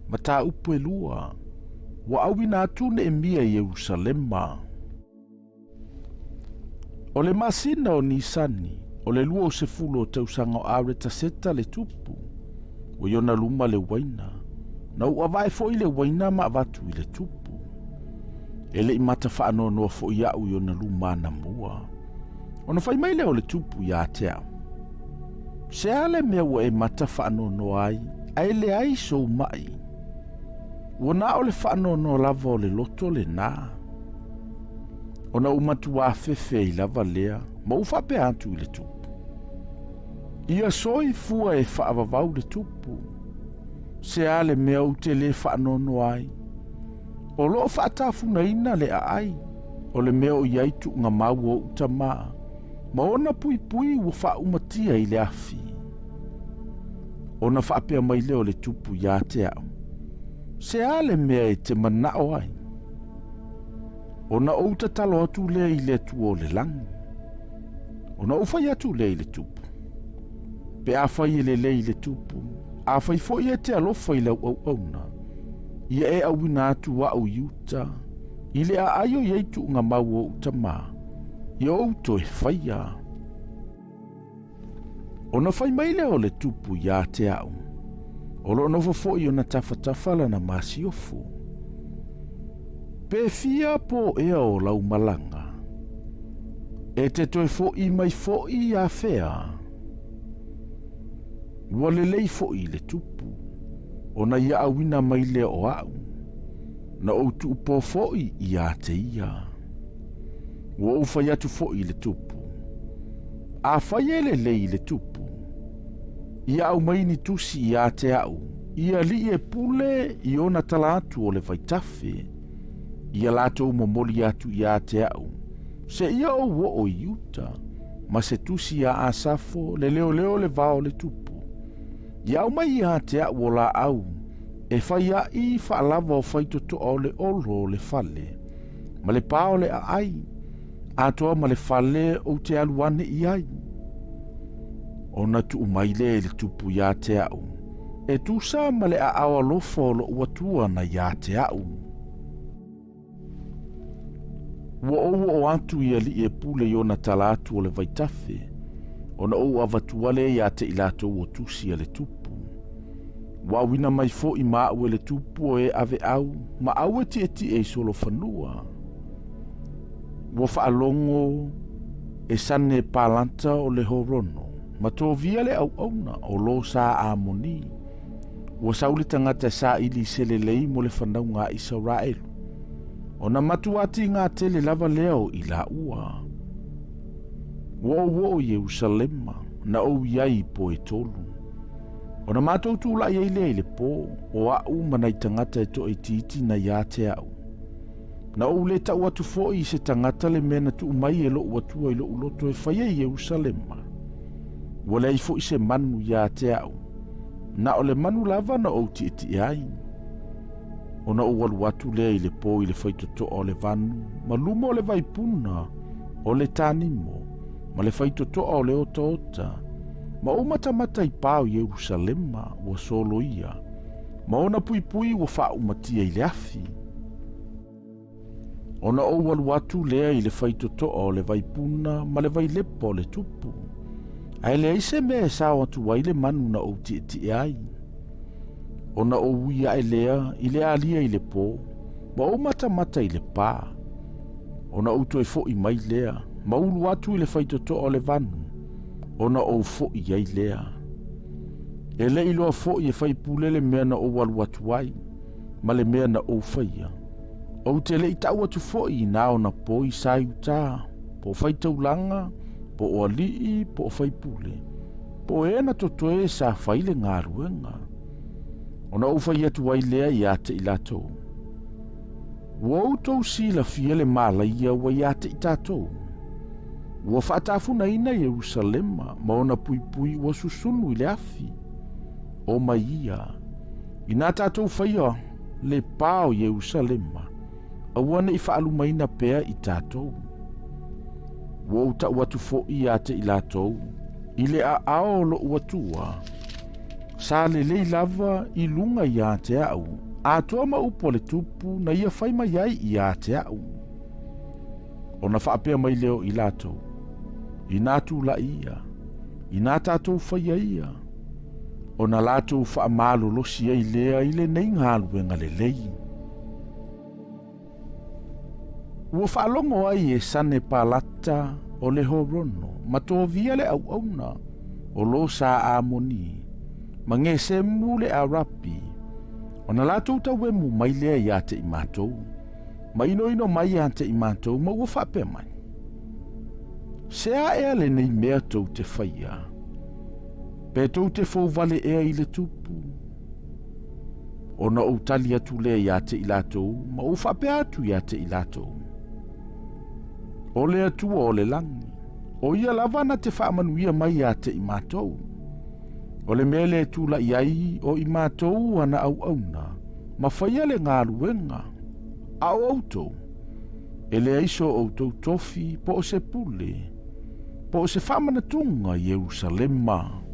Mataupu e 2, Ua auina atu Neemia i Ierusalema. O le masina o Nisani, o le 20 o tausaga o Aretaseta le tupu, ua i ona luma le uaina, na ou avae foi le uaina ma avatu i le tupu. E le i mata faanoanoa foi au i ona luma anamua. Ona fai mai lea o le tupu ia te au, Se a le mea ua e mata faanoanoa ai, ae leai sou mai? Ua na o le faanoanoa lava o le loto lenā. Ona ou matuā fefe ai lava lea, ma ou faapea atu i le tupu, Ia soifua e faavavau le tupu, se a le mea ou te lē faanoanoa ai? O lo o faatafunaina le aai, o le mea o i ai tuugamau o ou tamā, ma ona puipui ua faaumatia i le afi. Ona faapea mai lea o le tupu ia te au, Se a le mea e te manao ai? Ona ou tatalo atu lea i le Atua o le lagi. Ona ou fai atu lea i le tupu, Pe afai e lelei i le tupu, afai foi e te alofa i lau auauna, ia e auina atu au i uta, i le aai o i ai tuugamau o ou tamā, ia ou toe faia. Ona fai mai lea o le tupu ia te au, o lo o nofo foi ona tafatafa lana masiofo. Pe fia po ea o lau malaga, e te toe foʻi mai foʻi ia fea? Ua lelei foʻi le tupu, ona ia auina mai lea o au, na ou tuupō foʻi ia te ia. Ua ou fai atu foʻi i le tupu, Afai e lelei i le tupu, ia aumai ni tusi ia te au, i alii e pule i ona tala atu o le vaitafe, ia latou momoli atu ia te au, seia ou oo i uta, ma se tusi ia Asafo le leoleo le vao o le tupu. Ia aumai ia te au o laau e fai aʻi faalava o faitotoa o le olo o le fale, ma le pa o le aai, atoa ma le fale ou te alu ane i ai. Ona tuu mai lea i le tupu ia te au, e tusa ma le aao alofa o lou Atua na ia te au. Ua ou oo atu i alii e pule i ona tala atu o le vaitafe, ona ou avatua lea ia te i latou o tusi a le tupu. Ua auina mai foi ma au e le tupu o e aveau ma au e tietie i solofanua. Ua faalogo e sane palata o le Horono, ma tovia le auauna o lo sa Amoni. Ua sau le tagata e saili i se lelei mo le fanauga a Isaraelu. Ona matua tigā tele lava lea o i laua. Ua ou oo i Ierusalema, na ou i ai i po e tolu. Ona matou tulai ai lea i le pō, o au ma nai tagata e toaitiiti na ia te au. Na ou le tau atu foi i se tagata le mea na tuu mai e lou Atua i lou loto e faia i Ierusalema. Ua leai foi se manu ia te au, na o le manu lava na ou tietie ai. Ona ou alu atu lea i le pō i le faitotoa o le vanu ma luma o le vaipuna o le tanimo ma le faitotoa o le otaota, ma ou matamata i pa o Ierusalema ua soloia, ma ona puipui ua faaumatia i le afi. Ona ou alu atu lea i le faitotoa o le vaipuna ma le vailepa o le tupu, ae leai se mea e sao atu ai le manu na ou tietie ai. Ona ou ui ae lea i le alia i le pō, ma ou matamata i le pā. Ona ou toe foʻi mai lea, ma ulu atu i le faitotoa o le vanu, ona ou foʻi ai lea. E le i loa foʻi e faipule le mea na ou alu atu ai, ma le mea na ou faia. Ou te le i tau atu foi i nā ona po i Saiutā, po o faitaulaga, po o alii, po o faipule, po o e na totoe sa fai le galuega. Ona ou fai atu ai lea ia te i latou, Ua outou silafia le malaia ua ia te i tatou. Ua faatafunaina Ierusalema ma ona puipui ua susunu i le afi. O mai ia, inā tatou faia le pa o Ierusalema, aua ne i faalumaina pea i tatou. Ua ou tau atu foi ia te i latou, i le aao o lou Atua. Sa lelei lava i luga iā te a'u, atoa ma upu a le Tupu na ia fai mai ai iā te a'u. Ona faapea mai lea o i latou, Inā tula'i ia, inā tatou faia ia, ona latou faamalolosi ai lea i lenei galuega lelei. Ua faalogo ai e Sanepalata o le Horono ma Tovia le auauna o lo sa Amoni ma Gesemu le Arapi, ona latou tauemu mai lea ia te i matou, ma inoino mai ia te i matou, ma ua faapea mai, Se a ea lenei mea tou te faia? Pe tou te fouvale ea i le Tupu? Ona ou tali atu lea ia te i latou, ma ou faapea atu ia te i latou, O le Atua o le lagi, o ia lava na te faamanuia mai ia te i matou. O le mea lea e tula'i ai o i matou ana auauna, ma faia le galuega, a o outou, e leai so outou tofi po o se pule, po o se faamanatuga i Ierusalema.